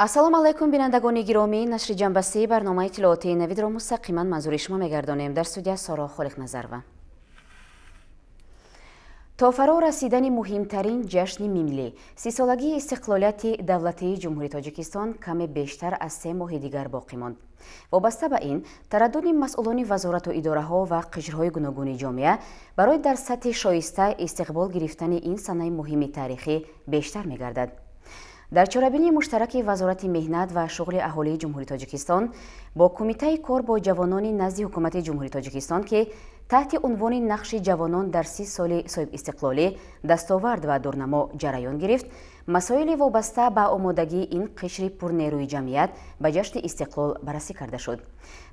Ассалому алайкум, бинандагони гиромӣ. Нашри ҷамъбастии барномаи иттилоотии Навидро мустақиман манзури шумо мегардонем. Дар студия Соро Холиқназарова. То фаро расидани муҳимтарин ҷашни миллӣ, 30-солагии истиқлолияти давлатии Ҷумҳурии Тоҷикистон, каме бештар аз 3 моҳи дигар боқӣ монд. Вобаста ба ин, тараддуди масъулони вазорату идораҳо ва қишрҳои гуногуни ҷомеа барои дар сатҳи шоиста истиқбол гирифтани ин санаи муҳими таърихӣ бештар мегардад. Дар чорабинии муштараки Вазорати меҳнат ва шуғли аҳолии Ҷумҳурии Тоҷикистон бо Кумитаи кор бо ҷавонони назди Ҳукумати Ҷумҳурии Тоҷикистон, ки таҳти унвони «Нақши ҷавонон дар 30 соли соҳибистиқлолӣ: дастовард ва дурнамо» ҷараён гирифт, масоили вобаста ба омодагии ин қишри пурнерӯи ҷамъият ба ҷашни истиқлол баррасӣ карда шуд.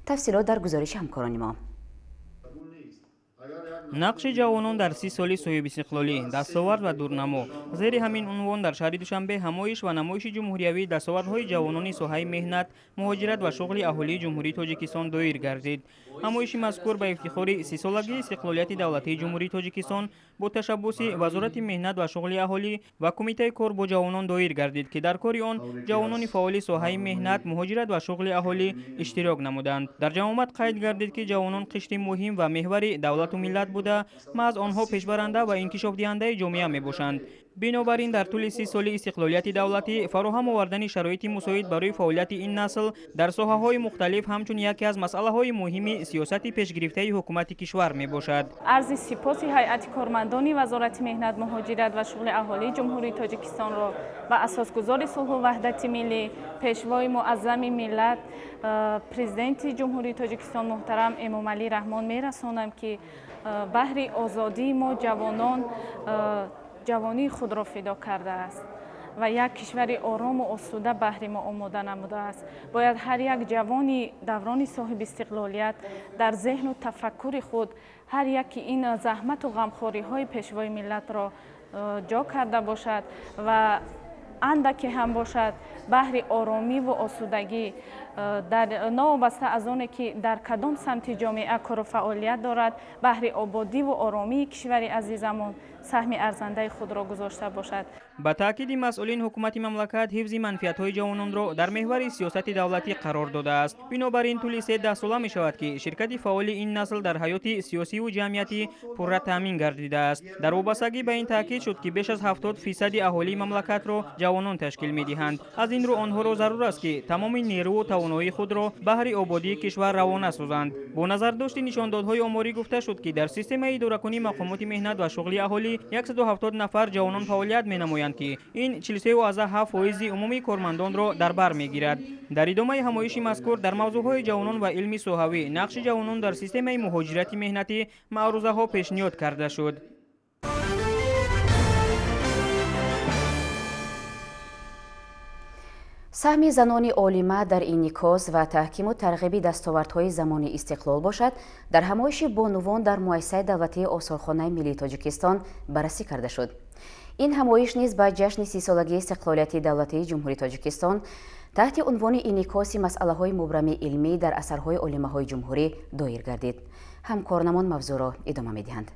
Тафсилот дар гузориши ҳамкорони мо. Нақши ҷавонон дар 30 соли соҳибистиқлолӣ, дастовард ва дурнамо. Зери ҳамин унвон дар шаҳри Душанбе ҳамоиш ва намоиши ҷумҳуриявии дастовардҳои ҷавонони соҳаи меҳнат, муҳоҷират ва шуғли аҳолии Ҷумҳурии Тоҷикистон доир гардид. Ҳамоиши мазкур ба ифтихори 30-солагии истиқлолияти давлатии Ҷумҳурии Тоҷикистон бо ташаббуси Вазорати меҳнат ва шуғли аҳолӣ ва Кумитаи кор бо ҷавонон доир гардид, ки дар кори он ҷавонони фаъоли соҳаи меҳнат, муҳоҷират ва шуғли аҳолӣ иштирок намуданд. Дар ҷамъомад қайд гардид, ки ҷавонон қишри муҳим ва меҳвари давлату миллат буда, маҳз онҳо пешбаранда ва инкишофдиҳандаи ҷомеа мебошанд. Бинобар ин, дар тӯли 30 соли истиқлолияти давлатӣ фароҳам овардани шароити мусоид барои фаъолияти ин насл дар соҳаҳои мухталиф ҳамчун яке аз масъалаҳои муҳими сиёсати пешгирифтаи ҳукумати кишвар мебошад. Арзи сипоси ҳайати кормандони Вазорати меҳнат, муҳоҷират ва шуғли аҳолии Ҷумҳурии Тоҷикистонро ба асосгузори сулҳу ваҳдати миллӣ, пешвои муаззами миллат, Президенти Ҷумҳурии Тоҷикистон муҳтарам Эмомалӣ Раҳмон мерасонам, ки баҳри озодии мо ҷавонон ҷавонии худро фидо кардааст ва як кишвари орому осуда баҳри мо омода намудааст. Бояд ҳар як ҷавони даврони соҳибистиқлолият дар зеҳну тафаккури худ ҳар яки ин заҳмату ғамхориҳои пешвои миллатро ҷо карда бошад ва андаке ҳам бошад баҳри оромиву осудагӣ, дар новобаста аз оне ки дар кадом самти ҷомеа кору фаъолият дорад, баҳри ободиву оромии кишвари азизамон саҳми арзандаи худро гузошта бошад. Ба таъкиди масъулин, ҳукумати мамлакат ҳифзи манфиатҳои ҷавононро дар меҳвари сиёсати давлатӣ қарор додааст. Бинобар ин, тӯли 3 даҳсола мешавад, ки ширкати фаъоли ин насл дар ҳаёти сиёсиву ҷамъиятӣ пурра таъмин гардидааст. Дар вобастагӣ ба ин таъкид шуд, ки беш аз 70% аҳолии мамлакатро ҷавонон ташкил медиҳанд. Аз ин рӯ, онҳоро зарур аст, ки тамоми нерӯву тавоноии худро баҳри ободии кишвар равона созанд. Бо назардошти нишондодҳои оморӣ гуфта шуд, ки дар системаи идоракунии мақомоти меҳнат ва шуғли аҳолӣ 170 нафар ҷавонон фаъолият менамоянд, ки ин 43,7% умумии кормандонро дар бар мегирад. Дар идомаи ҳамоиши мазкур дар мавзӯъҳои ҷавонон ва илми соҳавӣ, нақши ҷавонон дар системаи муҳоҷирати меҳнатӣ маърузаҳо пешниҳод карда шуд. Саҳми занони олима дар инъикос ва таҳкиму тарғиби дастовардҳои замони истиқлол бошад, дар ҳамоиши бонувон дар Муассисаи давлатии Осорхонаи миллии Тоҷикистон баррасӣ карда шуд. Ин ҳамоиш низ ба ҷашни 30-солагии истиқлолияти давлатии Ҷумҳурии Тоҷикистон таҳти унвони «Инъикоси масъалаҳои мубрами илмӣ дар асарҳои олимаҳои ҷумҳурӣ» доир гардид. Ҳамкорнамон мавзӯъро идома медиҳанд.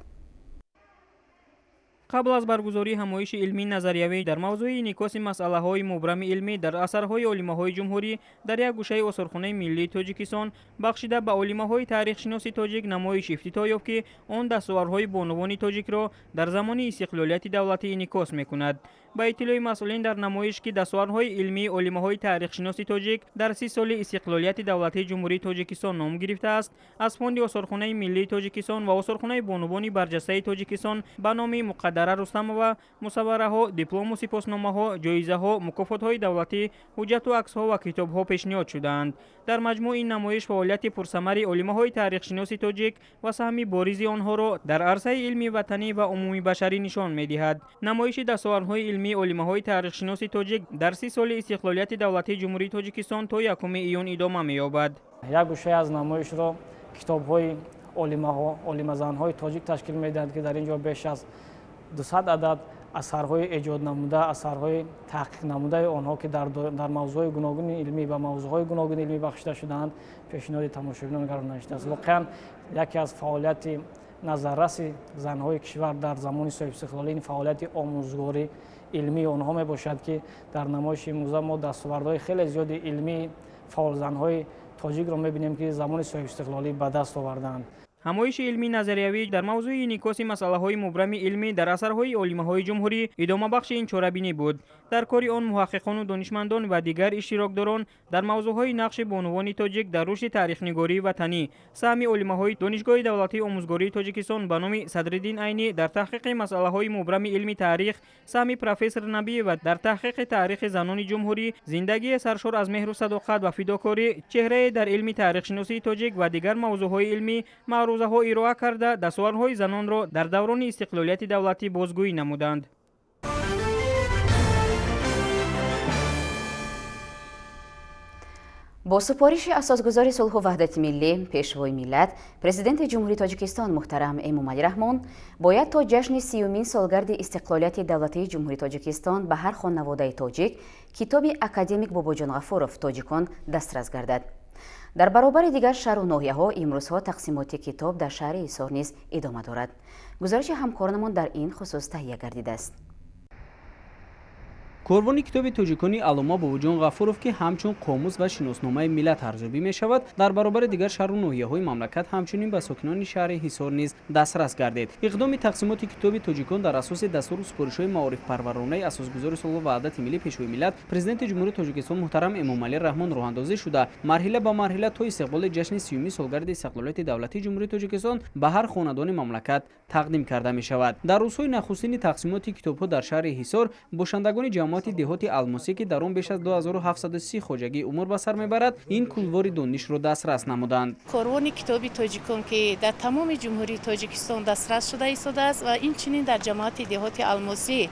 Қабл аз баргузории ҳамоиши илмии назариявӣ дар мавзӯи инъикоси масъалаҳои мубрами илмӣ дар асарҳои олимаҳои ҷумҳурӣ дар як гӯшаи Осорхонаи миллии Тоҷикистон, бахшида ба олимаҳои таърихшиноси тоҷик, намоиш ифтитоҳ ёфт, ки он дастовардҳои бонувони тоҷикро дар замони истиқлолияти давлатӣ инъикос мекунад. Ба иттилои масъулин, дар намоиш, ки дастовардҳои илмии олимаҳои таърихшиноси тоҷик дар 30 соли истиқлолияти давлатии Ҷумҳурии Тоҷикистон ном гирифтааст, аз фонди Осорхонаи миллии Тоҷикистон ва Осорхонаи бонувони барҷастаи Тоҷикистон ба номи Муқаддара Рустамова мусаввараҳо, диплому сипосномаҳо, ҷоизаҳо, мукофотҳои давлатӣ, ҳуҷҷату аксҳо ва китобҳо пешниҳод шудаанд. Дар маҷмӯъ, ин намоиш фаъолияти пурсамари олимаҳои таърихшиноси тоҷик ва саҳми боризи онҳоро дар арсаи илми ватанӣ ва умумибашарӣ нишон медиҳад. Намоиши дастовардҳои илмии олимаҳои таърихшиноси тоҷик дар 30 соли истиқлолияти давлатии Ҷумҳурии Тоҷикистон то 1 июн идома меёбад. Як гӯшае аз намоишро китобҳои Олимаҳо, олимазанҳои тоҷик ташкил медиҳанд, ки дар ин ҷо беш аз 200 адад асарҳои эҷоднамуда, асарҳои таҳқиқнамудаи онҳо, ки дар мавзӯъҳои гуногуни илмӣ ба мавзӯъҳои гуногуни илмӣ бахшида шудаанд, пешниҳоди тамошобинон гардонида шудааст. Воқеан, яке аз фаъолияти назарраси занҳои кишвар дар замони соҳибистиқлолӣ ин фаъолияти омӯзгорӣ илмии онҳо мебошад, ки дар намоиши имрӯза мо дастовардҳои хеле зиёди илмии фаъолзанҳои тоҷикро мебинем, ки замони соҳибистиқлолӣ ба даст овардаанд. Ҳамоиши илмии назариявӣ дар мавзӯи инъикоси масъалаҳои мубрами илмӣ дар асарҳои олимаҳои ҷумҳурӣ идомабахши ин чорабинӣ буд. Дар кори он муҳаққиқону донишмандон ва дигар иштирокдорон дар мавзӯъҳои нақши бонувони тоҷик дар рушди таърихнигории ватанӣ, саҳми олимаҳои Донишгоҳи давлатии омӯзгории Тоҷикистон ба номи Садриддин Айнӣ дар таҳқиқи масъалаҳои мубрами илми таърих, саҳми профессор Набиева дар таҳқиқи таърихи занони ҷумҳурӣ, зиндагии саршор аз меҳру садоқат ва фидокорӣ, чеҳрае дар илми таърихшиносии тоҷик ва дигар мавзӯъҳои илмӣ маърузаҳо ироа карда, дастовардҳои занонро дар даврони истиқлолияти давлатӣ бозгӯӣ намуданд. Бо супориши асосгузори сулҳу ваҳдати миллӣ, пешвои миллат, Президенти Ҷумҳурии Тоҷикистон муҳтарам Эмомалӣ Раҳмон бояд то ҷашни 30-умин солгарди истиқлолияти давлатии Ҷумҳурии Тоҷикистон ба ҳар хонаводаи тоҷик китоби академик Бобоҷон Ғафуров «Тоҷикон» дастрас гардад. Дар баробари дигар шаҳру ноҳияҳо имрӯзҳо тақсимоти китоб дар шаҳри Ҳисор низ идома дорад. Гузориши ҳамкоронамон дар ин хусус таҳия гардидааст. Корвони китоби тоҷикони аллома Бобоҷон Ғафуров, ки ҳамчун қомус ва шиносномаи миллат арзёбӣ мешавад, дар баробари дигар шаҳру ноҳияҳои мамлакат ҳамчунин ба сокинони шаҳри Ҳисор низ дастрас гардид. Иқдоми тақсимоти китоби тоҷикон дар асоси дастуру супоришҳои маорифпарваронаи асосгузори сулҳу ваҳдати миллӣ, пешвои миллат, Президенти Ҷумҳурии Тоҷикистон муҳтарам Эмомалӣ Раҳмон роҳандозӣ шуда, марҳила ба марҳила то истиқболи ҷашни 30-уми солгарди истиқлолияти давлатии Ҷумҳурии Тоҷикистон ба ҳар хонадони мамлакат тақдим карда мешавад. Дар рӯзҳои нахустини тақсимоти китобҳо дар шаҳри Ҳисор бошандагони ҷамоати деҳоти Алмосӣ, ки дар он беш аз 2730 хоҷагии умр ба сар мебарад, ин кулвори донишро дастрас намуданд. Корвони китоби тоҷикон, ки дар тамоми Ҷумҳурии Тоҷикистон дастрас шуда истодааст ва инчунин дар ҷамоати деҳоти Алмосӣ,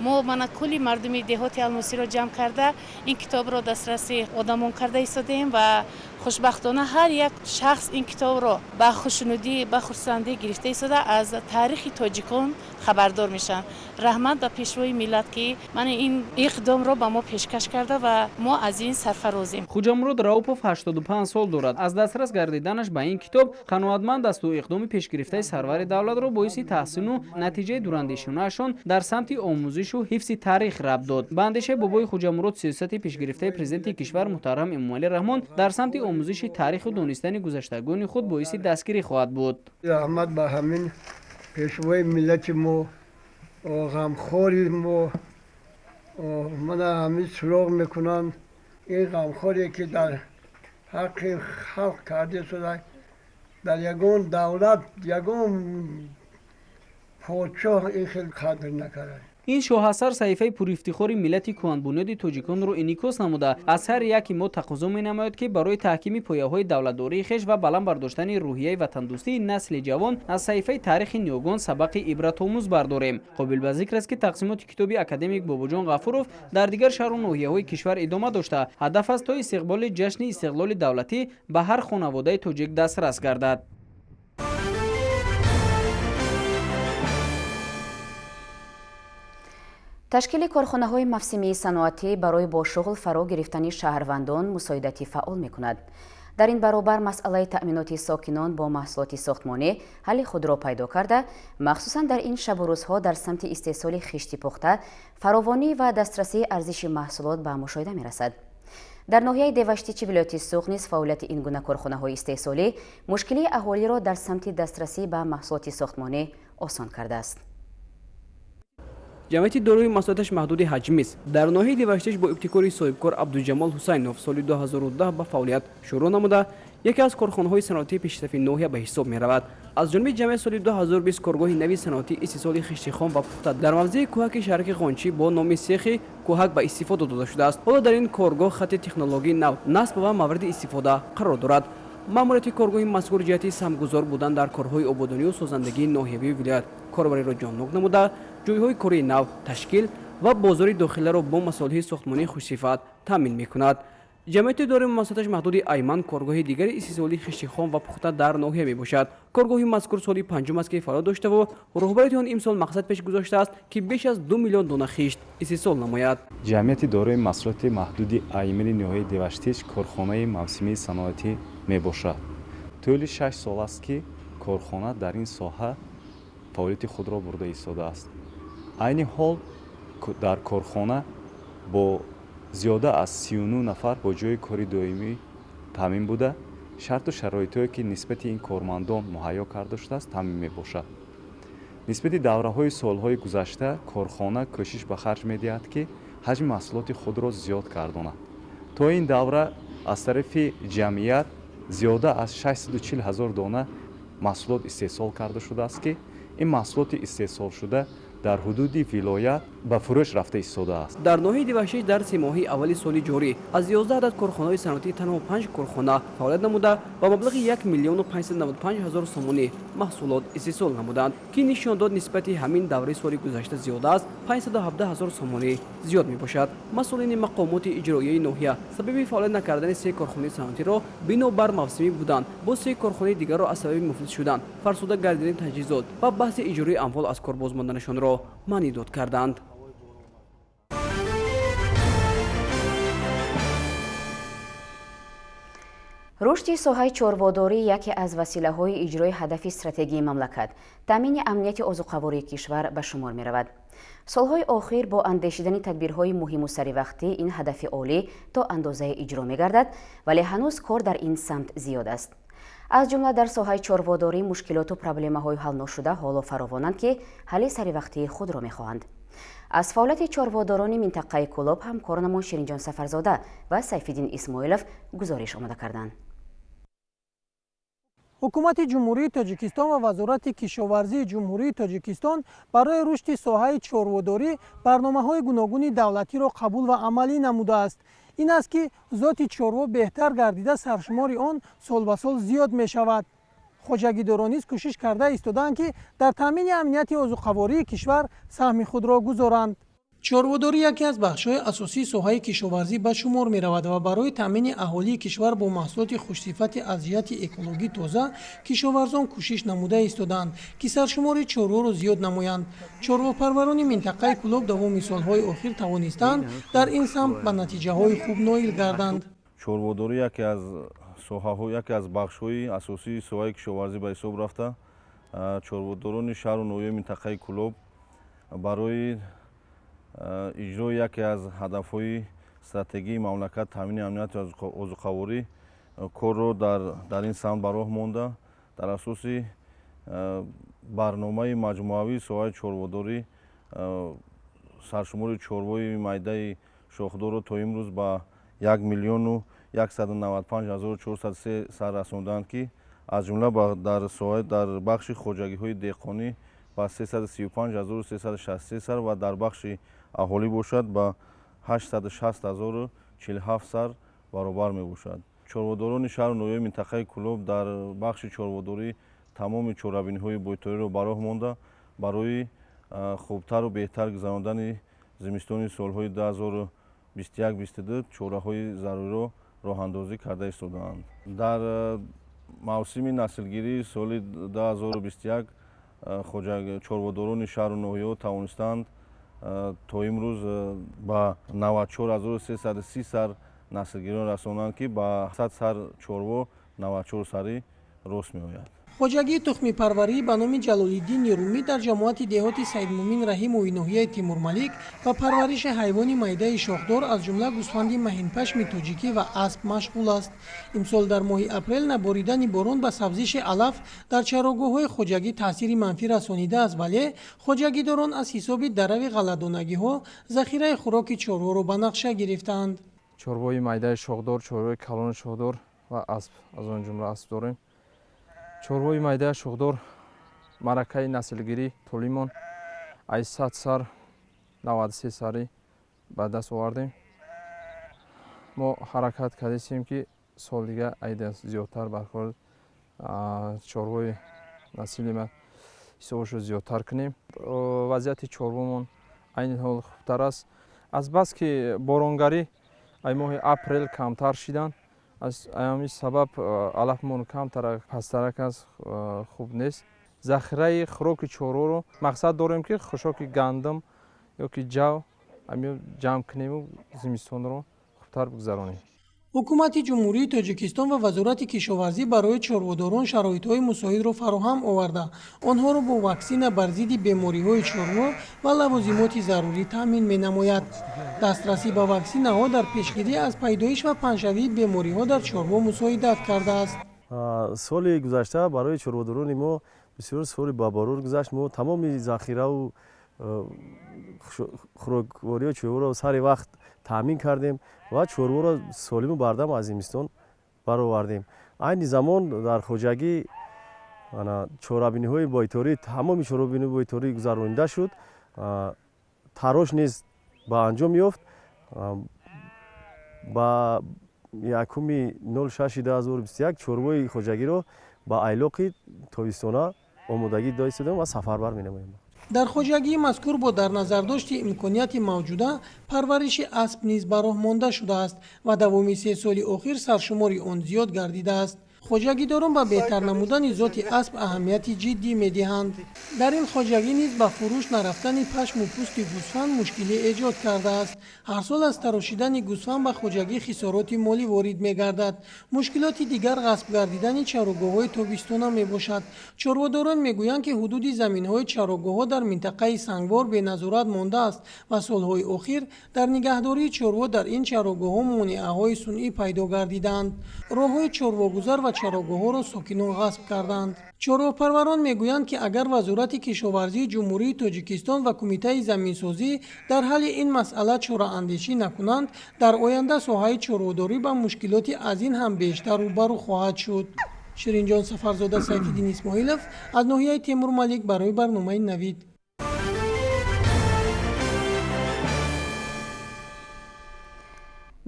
мо мана кулли мардуми деҳоти Алмосиро ҷамъ карда, ин китобро дастраси одамон карда истодаем ва хушбахтона ҳар як шахс ин китобро ба хушнудӣ, ба хурсандӣ гирифта истода, аз таърихи тоҷикон хабардор мешаванд. Раҳмат ба пешвои миллат, ки мана ин иқдомро ба мо пешкаш карда ва мо аз ин сарфарозем. Хуҷамурод Раупов 85 сол дорад. Аз дастрас гардиданаш ба ин китоб қаноатманд асту иқдоми пешгирифтаи сарвари давлатро боиси таҳсину натиҷаи дурандешонаашон дар самти омӯзишу ҳифзи таърих рабт дод. Ба андешаи бобои Хуҷамурод, сиёсати пешгирифтаи президенти кишвар муҳтарам Эмомалӣ Раҳмон дар самти омӯзиши таъриху донистани гузаштагони худ боиси дастгирӣ хоҳад буд. Раҳмат ба ҳамин пешвои миллати мо, ғамхори мо, мана ҳамин суроғ мекунанд. Ин ғамхоре, ки дар ҳаққи халқ карда шуда, дар ягон давлат, ягон подшоҳ ин хел қадр накарда. Ин шоҳасар саҳифаи пурифтихори миллати кӯҳанбунёди тоҷиконро инъикос намуда, аз ҳар яки мо тақозо менамояд, ки барои таҳкими пояҳои давлатдории хеш ва баланд бардоштани рӯҳияи ватандӯстии насли ҷавон аз саҳифаи таърихи ниёгон сабақи ибратомӯз бардорем. Қобил ба зикр аст, ки тақсимоти китоби академик Бобоҷон Ғафуров дар дигар шаҳру ноҳияҳои кишвар идома дошта, ҳадаф аст то истиқболи ҷашни истиқлоли давлатӣ ба ҳар хонаводаи тоҷик дастрас гардад. Ташкили корхонаҳои мавсимии саноатӣ барои бо шуғл фаро гирифтани шаҳрвандон мусоидати фаъол мекунад. Дар ин баробар масъалаи таъминоти сокинон бо маҳсулоти сохтмонӣ ҳалли худро пайдо карда, махсусан дар ин шабу рӯзҳо дар самти истеҳсоли хишти пухта фаровонӣ ва дастрасии арзиши маҳсулот ба мушоҳида мерасад. Дар ноҳияи Деваштичи вилояти Суғд низ фаъолияти ин гуна корхонаҳои истеҳсолӣ мушкилии аҳолиро дар самти дастрасӣ ба маҳсулоти сохтмонӣ осон кардааст. Ҷамъияти дорои масоҳаташ маҳдуди ҳаҷмист дар ноҳияи Деваштич бо ибтикори соҳибкор Абдуҷамол Ҳусайнов соли 2010 ба фаъолият шурӯъ намуда, яке аз корхонаҳои саноатии пешсафи ноҳия ба ҳисоб меравад. Аз ҷониби ҷамъият соли 2020 коргоҳи нави саноатии истеҳсоли хишти хом ва пухта дар мавзеи кӯҳаки шаҳраки Ғончӣ бо номи сехи кӯҳак ба истифода дода шудааст. Ҳоло дар ин коргоҳ хатти технологии нав насб ва мавриди истифода қарор дорад. Маъмурияти коргоҳи мазкур ҷиҳати самтгузор будан дар корҳои ободонию созандагии ноҳиявию вилоят корбариро ҷоннок намуда, ҷойҳои кории нав ташкил ва бозори дохиларо бо масолеҳи сохтмонии хушсифат таъмин мекунад. Ҷамъияти дорои муассисаташ маҳдуди Айман коргоҳи дигари истеҳсолии хишти хом ва пухта дар ноҳия мебошад. Коргоҳи мазкур соли панҷум аст, ки фаъолият доштаву роҳбарияти он имсол мақсад пеш гузоштааст, ки беш аз 2 миллион дона хишт истеҳсол намояд. Ҷамъияти дорои маҳсулоти маҳдуди Аймани ноҳияи Деваштич корхонаи мавсимии саноатӣ мебошад. Тӯли 6 сол аст, ки корхона дар ин соҳа фаъолияти худро бурда истодааст. Айни ҳол дар корхона бо зиёда аз 39 нафар бо ҷойи кори доимӣ таъмин буда, шарту шароитҳое, ки нисбати ин кормандон муҳайё карда шудааст, таъмин мебошад. Нисбати давраҳои солҳои гузашта корхона кӯшиш ба харҷ медиҳад, ки ҳаҷми маҳсулоти худро зиёд гардонад. То ин давра аз тарафи ҷамъият зиёда аз 640 ҳазор дона маҳсулот истеҳсол карда шудааст, ки ин маҳсулоти истеҳсолшуда дар ҳудуди вилоят ба фурӯш рафта истодааст. Дар ноҳияи Деваштич дар семоҳаи аввали соли ҷорӣ аз 11 адад корхонаҳои саноатӣ танҳо 5 корхона фаъолият намуда ба маблағи 1 миллиону 595 ҳазор сомонӣ маҳсулот истеҳсол намуданд, ки нишон дод нисбати ҳамин давраи соли гузашта зиёда аз 517 ҳазор сомонӣ зиёд мебошад. Масъулини мақомоти иҷроияи ноҳия сабаби фаъолият накардани се корхонаи саноатиро бинобар мавсимӣ будан бо се корхонаи дигарро аз сабаби муфлис шудан, фарсуда гардидани таҷҳизот ва баҳси иҷрои амвол аз кор бозмонданашонро маънӣ дод карданд. Рушди соҳаи чорводорӣ яке аз василаҳои иҷрои ҳадафи стратегии мамлакат таъмини амнияти озуқавории кишвар ба шумор меравад. Солҳои охир бо андешидани тадбирҳои муҳиму саривақтӣ ин ҳадафи олӣ то андозае иҷро мегардад, вале ҳанӯз кор дар ин самт зиёд аст. Аз ҷумла дар соҳаи чорводорӣ мушкилоту проблемаҳои ҳалношуда ҳоло фаровонанд, ки ҳалли саривақтии худро мехоҳанд. Аз фаъолияти чорводорони минтақаи Кӯлоб ҳамкоронамон Ширинҷон Сафарзода ва Сайфиддин Исмоилов гузориш омода карданд. Ҳукумати Ҷумҳурии Тоҷикистон ва Вазорати кишоварзии Ҷумҳурии Тоҷикистон барои рушди соҳаи чорводорӣ барномаҳои гуногуни давлатиро қабул ва амалӣ намудааст. Ин аст, ки зоти чорво беҳтар гардида саршумори он сол ба сол зиёд мешавад. Хоҷагидорон низ кӯшиш карда истодаанд, ки дар таъмини амнияти озуқавории кишвар саҳми худро гузоранд. Чорводорӣ яке аз бахшҳои асосии соҳаи кишоварзӣ ба шумор меравад ва барои таъмини аҳолии кишвар бо маҳсулоти хушсифати аз ҷиҳати экологӣ тоза кишоварзон кӯшиш намуда истодаанд, ки саршумори чорворо зиёд намоянд. Чорвопарварони минтақаи Кӯлоб давоми солҳои охир тавонистанд дар ин самт ба натиҷаҳои хуб ноил гарданд. Чорводорӣ яке аз соҳаҳо, яке аз бахшҳои асосии соҳаи кишоварзӣ ба ҳисоб рафта. Чорводорони шаҳру ноҳияи минтақаи Кӯлоб барои иҷрои яке аз ҳадафҳои стратегии мамлакат таъмини амнияти озуқаворӣ корро дар ин самт ба роҳ монда, дар асоси барномаи маҷмӯавии соҳаи чорводорӣ саршумори чорвои майдаи шохдорро то имрӯз ба 1 миллиону 195 ҳазору 403 сар расонданд, ки аз ҷумла дар бахши хоҷагиҳои деҳқонӣ ба 335 ҳазору 363 сар ва дар бахши аҳолӣ бошад ба 860 ҳазору 47 сар баробар мебошад. Чорводорони шаҳру ноҳияи минтақаи Кӯлоб дар бахши чорводорӣ тамоми чорабиниҳои бойториро ба роҳ монда, барои хубтару беҳтар гузарондани зимистони солҳои 2021-22 чораҳои заруриро роҳандозӣ карда истодаанд. Дар мавсими наслгирии соли 2021 чорводорони шаҳру ноҳияҳо тавонистанд то имрӯз ба 94330 сар наслгирон расонанд, ки ба 100 сар чорво 94 сари рост меояд. Хоҷагии тухмипарварӣ ба номи Ҷалолиддини Румӣ дар ҷамоати деҳоти Саидмумин Раҳимови ноҳияи Тимурмалик ба парвариши ҳайвони майдаи шохдор аз ҷумла гӯсфанди маҳинпашми тоҷикӣ ва асп машғул аст. Имсол дар моҳи апрел наборидани борон ба сабзиши алаф дар чарогоҳҳои хоҷагӣ таъсири манфӣ расонидааст, вале хоҷагидорон аз ҳисоби дарави ғалладонагиҳо захираи хӯроки чорворо ба нақша гирифтаанд. Чорвои майдаи шохдор, чорвои калони шохдор ва асп, аз он ҷумла асп дорем. Чорвои майдаи шохдор маракаи наслгирӣ толимон аз 100 сар 93 сари ба даст овардем. Мо ҳаракат кардем, ки сол дига айда зиёдтар бархӯрд чорвои насли ма ҳисобашро зиёдтар кунем. Вазъияти чорвомон айни ҳол хубтар аст. Аз бас ки боронгарӣ Ай моҳи апрел камтар шидан. Аз ҳамин сабаб алафмон камтар пасттарак аст, хуб нест. Захираи хӯроки чорворо мақсад дорем, ки хушоки гандум ё ки ҷав ҳамин ҷамъ кунему зимистонро хубтар бигзаронем. Ҳукумати Ҷумҳурии Тоҷикистон ва Вазорати кишоварзӣ барои чорводорон шароитҳои мусоидро фароҳам оварда, онҳоро бо ваксина бар зидди бемориҳои чорво ва лавозимоти зарурӣ таъмин менамояд. Дастрасӣ ба ваксинаҳо дар пешгирӣ аз пайдоиш ва паҳншавии бемориҳо дар чорво мусоидат кардааст. Соли гузашта барои чорводорони мо бисёр соли бабарур гузашт. Мо тамоми захираву хӯроквориҳои чорворо сари вақт таъмин кардем ва чорворо солиму бардам аз зимистон баровардем. Айни замон дар хоҷагӣ чорабиниҳои бойторӣ, тамоми чорабиниҳои бойторӣ гузаронида шуд. Тарош низ ба анҷом ёфт. Ба 1-06-2021 чорвои хоҷагиро ба айлоқи тобистона омодагӣ доистодем ва сафарбар менамоем. Дар хоҷагии мазкур бо дар назардошти имконияти мавҷуда парвариши асп низ ба роҳ монда шудааст ва давоми 3 соли охир саршумори он зиёд гардидааст. Хоҷагидорон ба беҳтар намудани зоти асп аҳамияти ҷиддӣ медиҳанд. Дар ин хоҷагӣ низ ба фурӯш нарафтани пашму пӯсти гӯсфанд мушкилӣ эҷод кардааст. Ҳар сол аз тарошидани гӯсфанд ба хоҷагӣ хисороти молӣ ворид мегардад. Мушкилоти дигар ғасб гардидани чарогоҳҳои тобистона мебошад. Чорводорон мегӯянд, ки ҳудуди заминҳои чарогоҳҳо дар минтақаи Сангвор беназорат мондааст ва солҳои охир дар нигаҳдории чорво дар ин чарогоҳҳо монеаҳои сунъӣ пайдо гардидаанд. Роҳҳои чорвогузар ва чарогоҳҳоро сокинон ғасб карданд. Чорвопарварон мегӯянд, ки агар Вазорати кишоварзии Ҷумҳурии Тоҷикистон ва Кумитаи заминсозӣ дар ҳалли ин масъала чораандешӣ накунанд, дар оянда соҳаи чорводорӣ ба мушкилоти аз ин ҳам бештар рӯбарӯ хоҳад шуд. Ширинҷон Сафарзода, Сайфиддин Исмоилов аз ноҳияи Темурмалик барои барномаи Навид.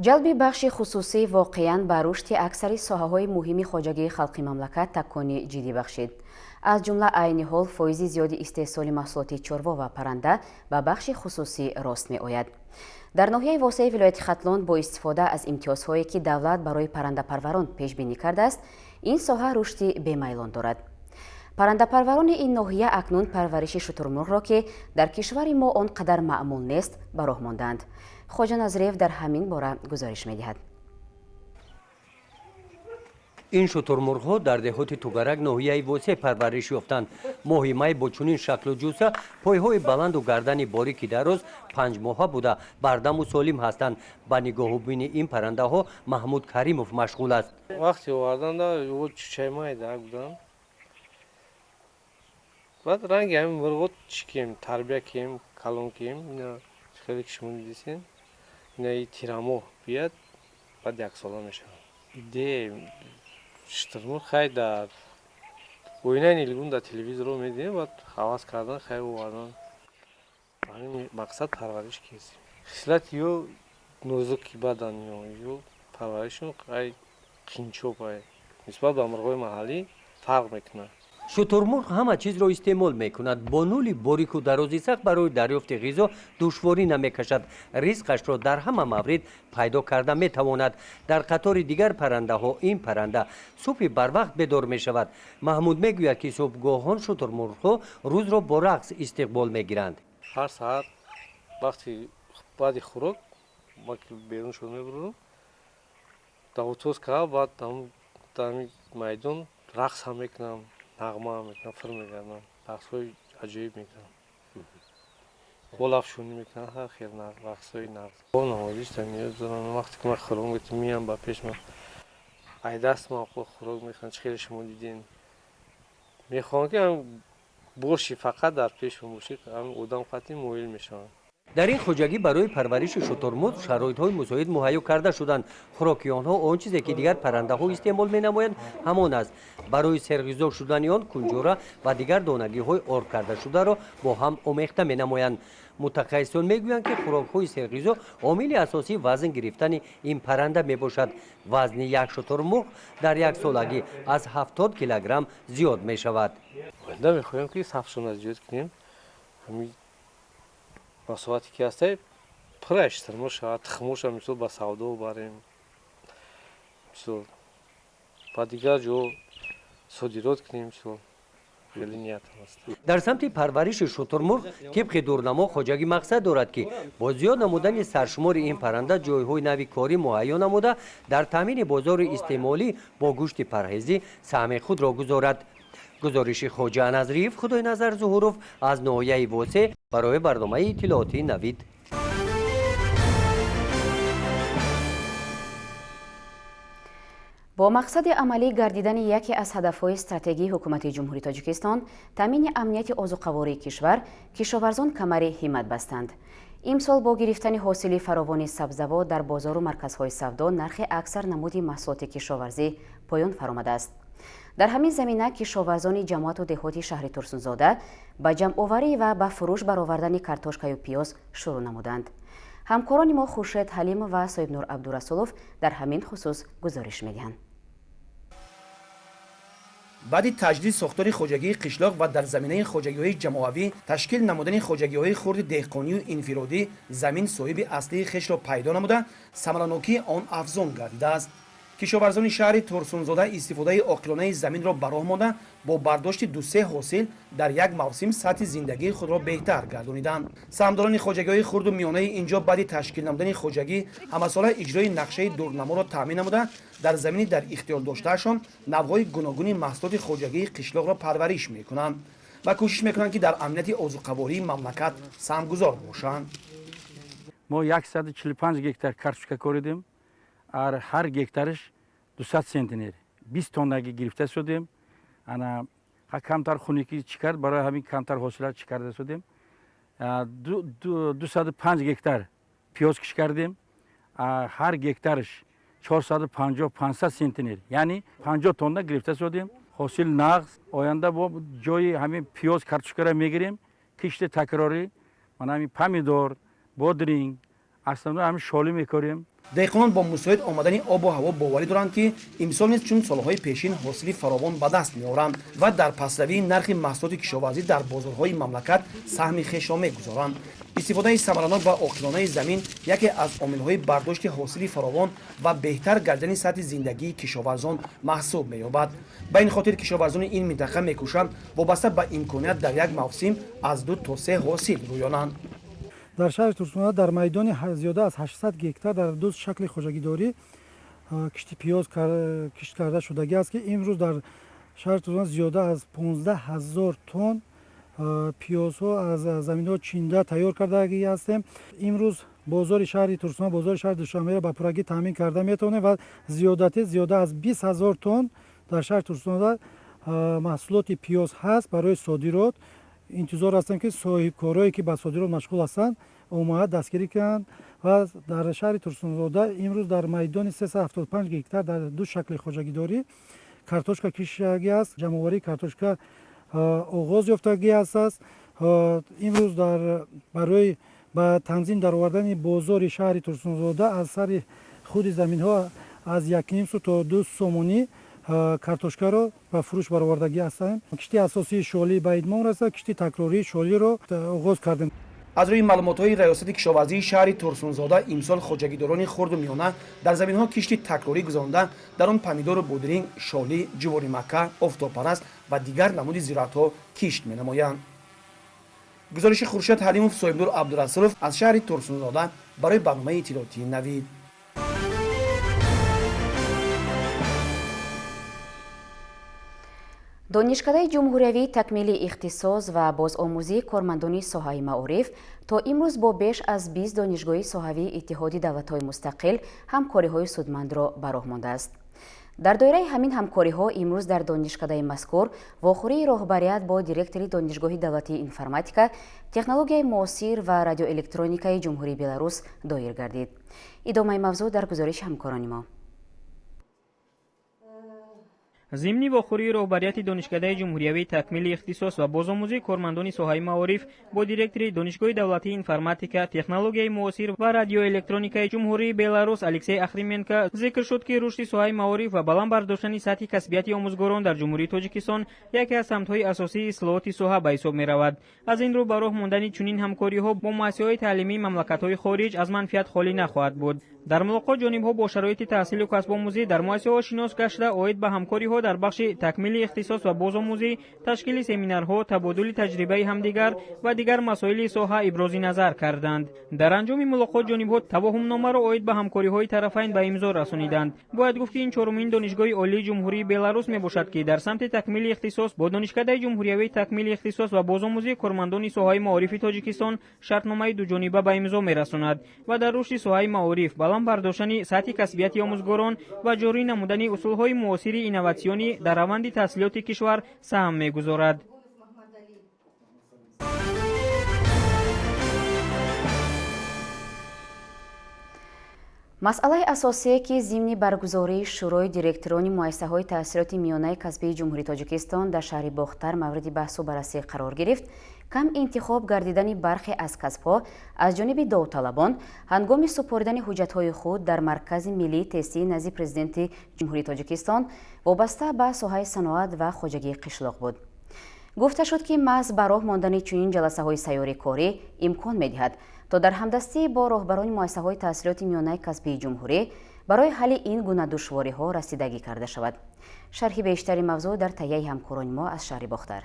Ҷалби бахши хусусӣ воқеан ба рушди аксари соҳаҳои муҳими хоҷагии халқи мамлакат такони ҷиддӣ бахшид. Аз ҷумла айни ҳол фоизи зиёди истеҳсоли маҳсулоти чорво ва парранда ба бахши хусусӣ рост меояд. Дар ноҳияи Восеи вилояти Хатлон бо истифода аз имтиёзҳое, ки давлат барои паррандапарварон пешбинӣ кардааст, ин соҳа рушди бемайлон дорад. Паррандапарварони ин ноҳия акнун парвариши шутурмурғро, ки дар кишвари мо он қадар маъмул нест, ба роҳ мондаанд. Хоҷа Назриев дар ҳамин бора гузориш медиҳад. Ин шутурмурғҳо дар деҳоти Тугарак ноҳияи Восе парвариш ёфтанд. Моҳи май бо чунин шаклу ҷуса, пойҳои баланду гардани борики дароз 5 моҳа буда, бардаму солим ҳастанд. Ба нигоҳубини ин паррандаҳо Маҳмуд Каримов машғул аст. Вақти оварданда чучай майда буданд. Баъд ранги ҳамин мурғо чӣ кем, тарбия кем, калон кем, ина хеле ки шумо дидисен, ина и тирамоҳ биёд, баъд яксола мешавад. Идея шутурмурғ хай дар оинаи нилгун дар телевизорро медидем, баъд ҳавас кардан, хай овардан. Ҳамин мақсад парвариш кардем. Хислати ё нозуки бадан ё парваришон хай қинчоп ай нисбат ба мурғҳои маҳаллӣ фарқ мекунад. Шутурмурғ ҳама чизро истеъмол мекунад. Бо нули борику дарози сахт барои дарёфти ғизо душворӣ намекашад. Ризқашро дар ҳама маврид пайдо карда метавонад. Дар қатори дигар паррандаҳо ин парранда субҳи барвақт бедор мешавад. Маҳмуд мегӯяд, ки субҳгоҳон шутурмурғҳо рӯзро бо рақс истиқбол мегиранд. Ҳар саҳар вақти баъди хӯрок ма ки берун шуд мебурам, давутоз кардам, баъд дар майдон рақс ҳам мекунам, нағма ҳам мекунам, фир мегардам, рақсҳои аҷоиб мекунам, болафшонӣ мекунам, ҳар хел рақсҳои нағз. Бо навозиш ниёз дорам. Вақте ки ман хӯрок метам, меям ба пеш ман ай даст ман хӯрок мехӯрам, чӣ хеле шумо дидем. Мехоҳам ки боши, фақат дар пешам боши, одам қатъи моил мешавам. Дар ин хоҷагӣ барои парвариши шутурмурғ шароитҳои мусоид муҳайё карда шуданд. Хӯроки онҳо он чизе ки дигар паррандаҳо истеъмол менамоянд ҳамон аст. Барои серғизо шудани он кунҷора ва дигар донагиҳои орд кардашударо бо ҳам омехта менамоянд. Мутахассисон мегӯянд, ки хӯрокҳои серғизо омили асосии вазн гирифтани ин парранда мебошад. Вазни як шутурмурғ дар як солагӣ аз 70 килограмм зиёд мешавад. Оянда мехоҳем, ки сафшона зиёд кунем. Масоҳате ки ҳастай Пурра шутурмурғ шавад, тухмоша мисол ба савдо барем, мисол ба дигар ҷо содирот кунем, мисол хеле ниятам аст. Дар самти парвариши шутурмурғ тибқи дурнамо хоҷагӣ мақсад дорад, ки бо зиёд намудани саршумори ин парранда ҷойҳои нави корӣ муҳайё намуда, дар таъмини бозори истеъмолӣ бо гӯшти парҳезӣ саҳми худро гузорад. Гузориши Хоҷа Назриев, Худойназар Зуҳуров аз ноҳияи Восе барои барномаи иттилоотии Навид. Бо мақсади амалӣ гардидани яке аз ҳадафҳои стратегии ҳукумати Ҷумҳурии Тоҷикистон, таъмини амнияти озуқавории кишвар, кишоварзон камари ҳиммат бастанд. Имсол бо гирифтани ҳосили фаровони сабзавот дар бозору марказҳои савдо нархи аксар намуди маҳсулоти кишоварзӣ поён фаромадааст. Дар ҳамин замина кишоварзони ҷамоату деҳоти шаҳри Турсунзода ба ҷамъоварӣ ва ба фурӯш баровардани картошкаю пиёз шурӯъ намуданд. Ҳамкорони мо Хуршед Ҳалимов ва Соҳибнур Абдурасулов дар ҳамин хусус гузориш медиҳанд. Баъди таҷдиди сохтори хоҷагии қишлоқ ва дар заминаи хоҷагиҳои ҷамоавӣ ташкил намудани хоҷагиҳои хурди деҳқонию инфиродӣ, замин соҳиби аслии хешро пайдо намуда, самаранокии он афзун гардидааст. Кишоварзони шаҳри Турсунзода истифодаи оқилонаи заминро ба роҳ монда, бо бардошти ду-се ҳосил дар як мавсим сатҳи зиндагии худро беҳтар гардониданд. Саҳмдорони хоҷагиҳои хурду миёнаи инҷо баъди ташкил намудани хоҷагӣ ҳамасола иҷрои нақшаи дурнаморо таъмин намуда, дар замини дар ихтиёр доштаашон навъҳои гуногуни маҳсулоти хоҷагии қишлоқро парвариш мекунанд ва кӯшиш мекунанд, ки дар амнияти озуқавории мамлакат саҳмгузор бошанд. Мо 145 гектар картошка коридем, ҳар гектараш 200 центнер, 20 тоннаги гирифта шудем. Ана камтар хунукӣ чӣ кард, барои ҳамин камтар ҳосилат чӣ карда шудем. 205 гектар пиёз киш кардем, ҳар гектараш 450-500 центнер, яъне 50 тонна гирифта шудем. Ҳосил нағз, оянда бо ҷои ҳамин пиёз картошкаро мегирем, кишти такрорӣ, мана ҳамин помидор, бодринг, аслан ҳамин шолӣ мекорем. Деҳқонон бо мусоид омадани обу ҳаво боварӣ доранд, ки имсол низ чун солҳои пешин ҳосили фаровон ба даст меоранд ва дар пастравии нархи маҳсулоти кишоварзӣ дар бозорҳои мамлакат саҳми хешро мегузоранд. Истифодаи самаранок ва оқилонаи замин яке аз омилҳои бардошти ҳосили фаровон ва беҳтар гардидани сатҳи зиндагии кишоварзон маҳсуб меёбад. Ба ин хотир кишоварзони ин минтақа мекӯшанд вобаста ба имконият дар як мавсим аз 2 то 3 ҳосил рӯёнанд. Дар шаҳри Турсунзода дар майдони зиёда аз 800 гектар дар ду шакли хоҷагидорӣ кишти пиёз кишт карда шудагӣ аст, ки имрӯз дар шаҳри Турсунзода зиёда аз 15 ҳазор тонн пиёзҳо аз заминҳо чинда тайёр кардагӣ ҳастем. Имрӯз бозори шаҳри Турсунзода, бозори шаҳри Душанберо ба пуррагӣ таъмин карда метавонем ва зиёда аз 20 ҳазор тонн дар шаҳри Турсунзода маҳсулоти пиёз ҳаст барои содирот. Интизор ҳастем, ки соҳибкорое ки ба содирот машғул ҳастанд омода дастгирӣ кунанд ва дар шаҳри Турсунзода имрӯз дар майдони 375 гектар дар ду шакли хоҷагидорӣ картошка киштагӣ аст. Ҷамъоварии картошка оғоз ёфтагӣ аст. Имрӯз барои ба танзим даровардани бозори шаҳри Турсунзода аз сари худи заминҳо аз 1,5 су то 2 сомонӣ картошкаро ба фурӯш баровардагӣ ҳастем. Кишти асосии шолӣ ба идмон расад, кишти такрории шолиро оғоз кардем. Аз рӯи маълумотҳои раёсати кишоварзии шаҳри Турсунзода имсол хоҷагидорони хурду миёна дар заминҳо кишти такрорӣ гузаронда, дар он помидору бодринг, шолӣ, ҷувори макка, офтобпараст ва дигар намуди зироатҳо кишт менамоянд. Гузориши Хуршед Ҳалимов, Соҳибнур Абдурасулов аз шаҳри Турсунзода барои барномаи иттилоотии Навид. Донишкадаи ҷумҳуриявии такмили ихтисос ва бозомӯзии кормандони соҳаи маориф то имрӯз бо беш аз 20 донишгоҳи соҳавии Иттиҳоди давлатҳои мустақил ҳамкориҳои судмандро ба роҳ мондааст. Дар доираи ҳамин ҳамкориҳо имрӯз дар донишкадаи мазкур вохӯрии роҳбарият бо директори Донишгоҳи давлатии информатика, технологияи муосир ва радиоэлектроникаи Ҷумҳурии Беларус доир гардид. Идомаи мавзӯъ дар гузориши ҳамкорони мо. Зимни вохӯрии роҳбарияти Донишкадаи ҷумҳуриявии такмили ихтисос ва бозомӯзии кормандони соҳаи маориф бо директори Донишгоҳи давлатии информатика, технологияи муосир ва радиоэлектроникаи Ҷумҳурии Беларус Алексей Ахрименко зикр шуд, ки рушди соҳаи маориф ва баланд бардоштани сатҳи касбияти омӯзгорон дар Ҷумҳурии Тоҷикистон яке аз самтҳои асосии ислоҳоти соҳа ба ҳисоб меравад. Аз ин рӯ ба роҳ мондани чунин ҳамкориҳо бо муассисаҳои таълимии мамлакатҳои хориҷ аз манфиат холӣ нахоҳад буд. Дар мулоқот ҷонибҳо бо шароити таҳсилу касбомӯзӣ дар муассисаҳо шинос гашта, оид ба ҳамкориҳо дар бахши такмили ихтисос ва бозомӯзӣ, ташкили семинарҳо, табодули таҷрибаи ҳамдигар ва дигар масоили соҳа ибрози назар карданд. Дар анҷоми мулоқот ҷонибҳо тавоҳумномаро оид ба ҳамкориҳои тарафайн ба имзо расониданд. Бояд гуфт, ки ин чорумин донишгоҳи олии Ҷумҳурии Беларус мебошад, ки дар самти такмили ихтисос бо Донишкадаи ҷумҳуриявии такмили ихтисос ва бозомӯзии кормандони соҳаи маорифи Тоҷикистон шартномаи дуҷониба ба имзо мерасонад ва дар рушди соҳаи маориф, баланд бардоштани сатҳи касбияти омӯзгорон ва ҷорӣ намудани усулҳои муосири инноватсионӣ дар раванди таҳсилоти кишвар саҳм мегузорад. Масъалаи асосие, ки зимни баргузории Шӯрои директорони муассисаҳои таҳсилоти миёнаи касбии Ҷумҳурии Тоҷикистон дар шаҳри Бохтар мавриди баҳсу баррасӣ қарор гирифт, кам интихоб гардидани бархе аз касбҳо аз ҷониби довталабон ҳангоми супоридани ҳуҷҷатҳои худ дар Маркази миллии тестии назди Президенти Ҷумҳурии Тоҷикистон вобаста ба соҳаи саноат ва хоҷагии қишлоқ буд. Гуфта шуд, ки маҳз ба роҳ мондани чунин ҷаласаҳои сайёри корӣ имкон медиҳад, то дар ҳамдастӣ бо роҳбарони муассисаҳои таҳсилоти миёнаи касбии ҷумҳурӣ барои ҳалли ин гуна душвориҳо расидагӣ карда шавад. Шарҳи бештари мавзӯъ дар таҳияи ҳамкорони мо аз шаҳри Бохтар.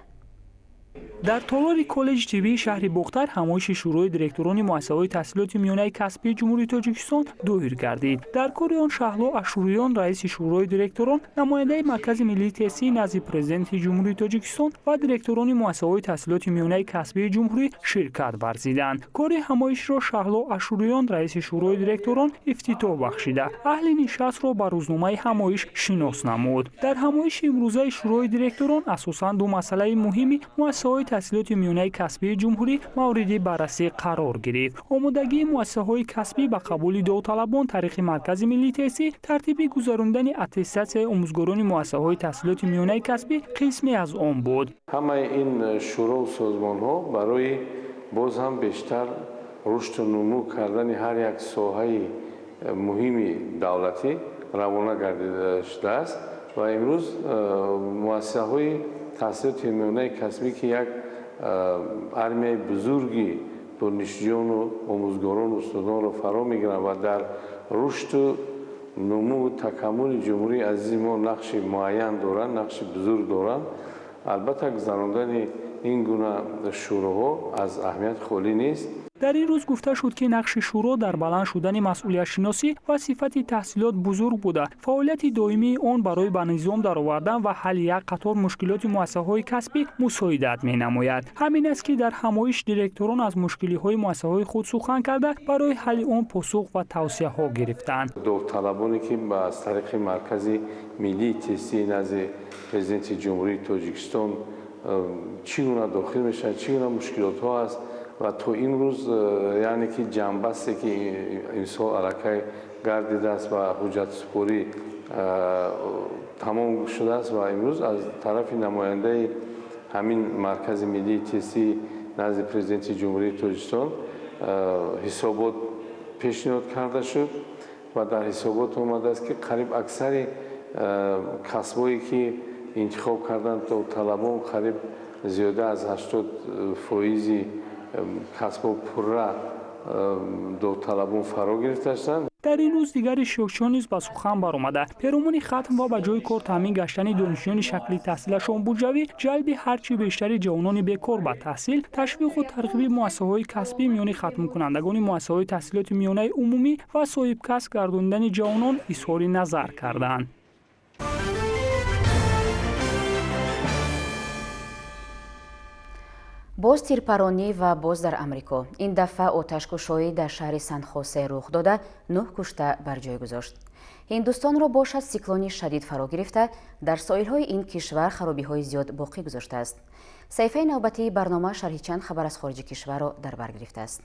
Дар толори коллеҷи тиббии шаҳри Бохтар ҳамоиши Шӯрои директорони муассисаҳои таҳсилоти миёнаи касбии Ҷумҳурии Тоҷикистон доир гардид. Дар кори он Шаҳло Ашуриён, раиси Шӯрои директорон, намояндаи Маркази миллии тестии назди Президенти Ҷумҳурии Тоҷикистон ва директорони муассисаҳои таҳсилоти миёнаи касбии ҷумҳурӣ ширкат варзиданд. Кори ҳамоишро Шаҳло Ашуриён, раиси Шӯрои директорон, ифтитоҳ бахшида, аҳли нишастро ба рӯзномаи ҳамоиш шинос намуд. Дар ҳамоиши имрӯзаи Шӯрои директорон асосан ду масъалаи муҳими муассисаҳои таҳсилоти миёнаи касбии ҷумҳурӣ мавриди баррасӣ қарор гирифт. Омодагии муассисаҳои касбӣ ба қабули довталабон тариқи Маркази миллии тестӣ, тартиби гузарондани аттестатсияи омӯзгорони муассисаҳои таҳсилоти миёнаи касбӣ қисме аз он буд. Ҳамаи ин шӯрову созмонҳо барои боз ҳам бештар рушду нумӯ кардани ҳар як соҳаи муҳими давлатӣ равона гардида шудааст ва имрӯз муассисаҳои таҳсилоти миёнаи касбӣ, ки як армияи бузурги донишҷӯёну омӯзгорону устодонро фаро мегиранд ва дар рушду нумӯу такаммули ҷумҳурии азизи мо нақши муайян доранд, нақши бузург доранд, албатта гузарондани ин гуна шӯроҳо аз аҳамият холӣ нест. Дар ин рӯз гуфта шуд, ки нақши шӯро дар баланд шудани масъулиятшиносӣ ва сифати таҳсилот бузург буда, фаъолияти доимии он барои ба низом даровардан ва ҳалли як қатор мушкилоти муассисаҳои касбӣ мусоидат менамояд. Ҳамин аст, ки дар ҳамоиш директорон аз мушкилиҳои муассисаҳои худ сухан карда, барои ҳалли он посух ва тавсияҳо гирифтанд. Довталабоне, ки аз тариқи Маркази миллии тестии назди Президенти Ҷумҳурии Тоҷикистон чӣ гуна дохил мешаванд, чӣ гуна мушкилотҳо аст ва то имрӯз, яъне ки ҷанбасте, ки имсол аллакай гардидааст ва ҳуҷҷатсупорӣ тамом шудааст ва имрӯз аз тарафи намояндаи ҳамин Маркази миллии тестии назди Президенти Ҷумҳурии Тоҷикистон ҳисобот пешниҳод карда шуд ва дар ҳисобот омадааст, ки қариб аксари касбое, ки интихоб карданд довталабон, қариб зиёда аз 80% касбҳо пурра довталабон фаро гирифта шуданд. Дар ин рӯз дигар иштирокчиён низ ба сухан баромада, перомуни хатм ва ба ҷои кор таъмин гаштани донишҷӯёни шакли таҳсилашон буҷавӣ, ҷалби ҳарчи бештари ҷавонони бекор ба таҳсил, ташвиқу тарғиби муассисаҳои касбӣ миёни хатмкунандагони муассисаҳои таҳсилоти миёнаи умумӣ ва соҳибкасб гардонидани ҷавонон изҳори назар карданд. Боз тирпаронӣ ва боз дар Амрико. Ин дафъа оташкушоӣ дар шаҳри Сан-Хосе рух дода, 9 кушта бар ҷой гузошт. Ҳиндустонро бошад сиклони шадид фаро гирифта, дар соҳилҳои ин кишвар харобиҳои зиёд боқӣ гузоштааст. Саҳифаи навбатии барнома шарҳи чанд хабар аз хориҷи кишварро дар бар гирифтааст.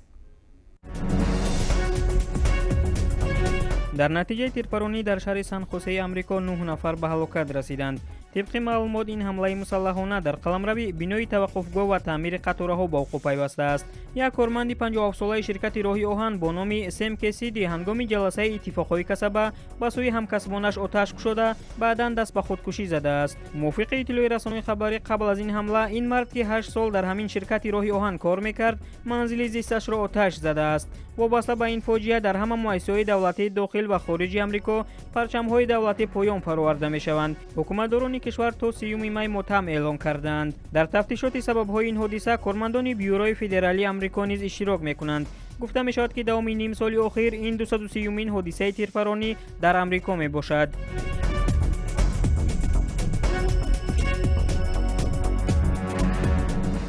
Дар натиҷаи тирпаронӣ дар шаҳри Сан-Хосеи Амрико 9 нафар ба ҳалокат расиданд. Тибқи маълумот, ин ҳамлаи мусаллаҳона дар қаламрави бинои таваққуфгоҳ ва таъмири қатораҳо ба вуқӯъ пайвастааст. Як корманди 57-солаи ширкати роҳи оҳан бо номи Сем Кесиди ҳангоми ҷаласаи иттифоқҳои касаба ба сӯи ҳамкасбонаш оташ кушода, баъдан даст ба худкушӣ задааст. Мувофиқи иттилои расонаи хабарӣ, қабл аз ин ҳамла ин мард, ки 8 сол дар ҳамин ширкати роҳи оҳан кор мекард, манзили зисташро оташ задааст. Вобаста ба ин фоҷиа дар ҳама муассисаҳои давлатии дохил ва хориҷи Амрико парчамҳои давлатӣ поён фароварда мешаванд. Ҳукуматдорони кишвар то 30 май мотам эълон кардаанд. Дар тафтишоти сабабҳои ин ҳодиса кормандони Бюрои федералии Амрико низ иштирок мекунанд. Гуфта мешавад, ки давоми ним соли охир ин 230-умин ҳодисаи тирпаронӣ дар Амрико мебошад.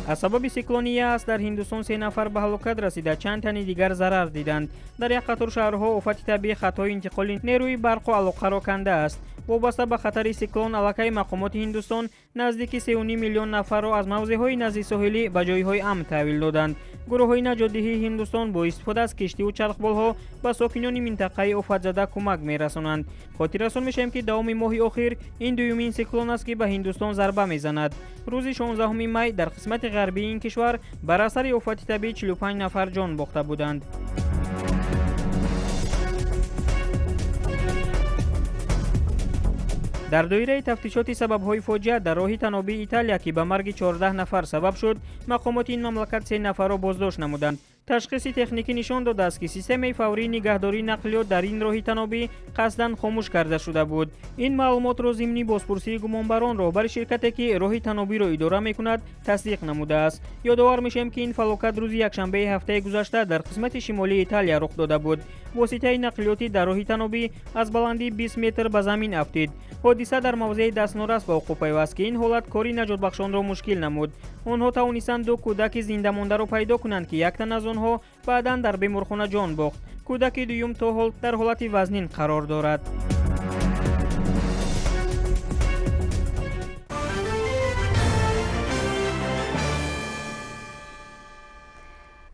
Аз сабаби сиклони Яас дар Ҳиндустон 3 нафар ба ҳалокат расида, чанд тани дигар зарар диданд. Дар як қатор шаҳрҳо офати табиӣ хатҳои интиқоли нерӯи барқу алоқаро кандааст. Вобаста ба хатари сиклон аллакай мақомоти Ҳиндустон наздики 3,5 миллион нафарро аз мавзеъҳои назди соҳилӣ ба ҷойҳои амн таҳвил доданд. Гурӯҳҳои наҷотдиҳии Ҳиндустон бо истифода аз киштиву чархболҳо ба сокинони минтақаи офатзада кӯмак мерасонанд. Хотиррасон мешавем, ки давоми моҳи охир ин дуюмин сиклон аст, ки ба Ҳиндустон зарба мезанад. Рӯзи 16 май дар қисмати ғарбии ин кишвар бар асари офати табиӣ 45 нафар ҷон бохта буданд. Дар доираи тафтишоти сабабҳои фоҷиа дар роҳи танобии Италия, ки ба марги 14 нафар сабаб шуд, мақомоти ин мамлакат 3 нафарро боздошт намуданд. Ташхиси техникӣ нишон додааст, ки системаи фаврии нигаҳдории нақлиёт дар ин роҳи танобӣ қасдан хомӯш карда шуда буд. Ин маълумотро зимни бозпурсии гумонбарон роҳбари ширкате, ки роҳи танобиро идора мекунад, тасдиқ намудааст. Ёдовар мешавем, ки ин фалокат рӯзи якшанбеи ҳафтаи гузашта дар қисмати шимолии Италия рух дода буд. Воситаи нақлиётӣ дар роҳи танобӣ аз баландии 20 метр ба замин афтид. Ҳодиса дар мавзеи дастнорас ба вуқӯъ пайваст, ки ин ҳолат кори наҷотбахшонро мушкил намуд. Онҳо тавонистанд 2 кӯдаки зиндамондаро пайдо кунанд, ки як тан аз онҳо баъдан дар беморхона ҷон бохт. Кӯдаки дуюм то ҳол дар ҳолати вазнин қарор дорад.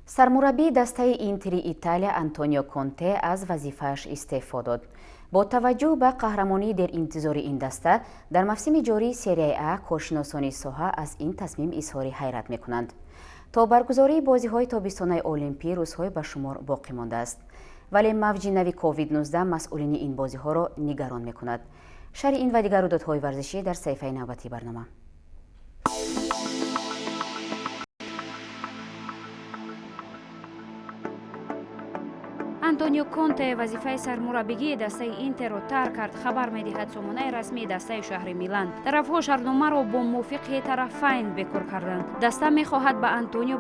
Сармураббии дастаи Интери Италия Антонио Конте аз вазифааш истеъфо дод. Бо таваҷҷӯҳ ба қаҳрамонии деринтизори ин даста дар мавсими ҷории серияи А, коршиносони соҳа аз ин тасмим изҳори ҳайрат мекунанд. То баргузории бозиҳои тобистонаи олимпӣ рӯзҳои ба шумор боқӣ мондааст. Вале мавҷи нави COVID-19 масъулини ин бозиҳоро нигарон мекунад. Шарҳи ин ва дигар рӯйдодҳои варзишӣ дар саҳифаи навбатии барнома. Антонио Конте вазифаи сармураббигии дастаи Интерро тарк кард, хабар медиҳад сомонаи расмии дастаи шаҳри Милан. Тарафҳо шартномаро бо мувофиқи тарафайн бекор карданд. Даста мехоҳад ба Антонио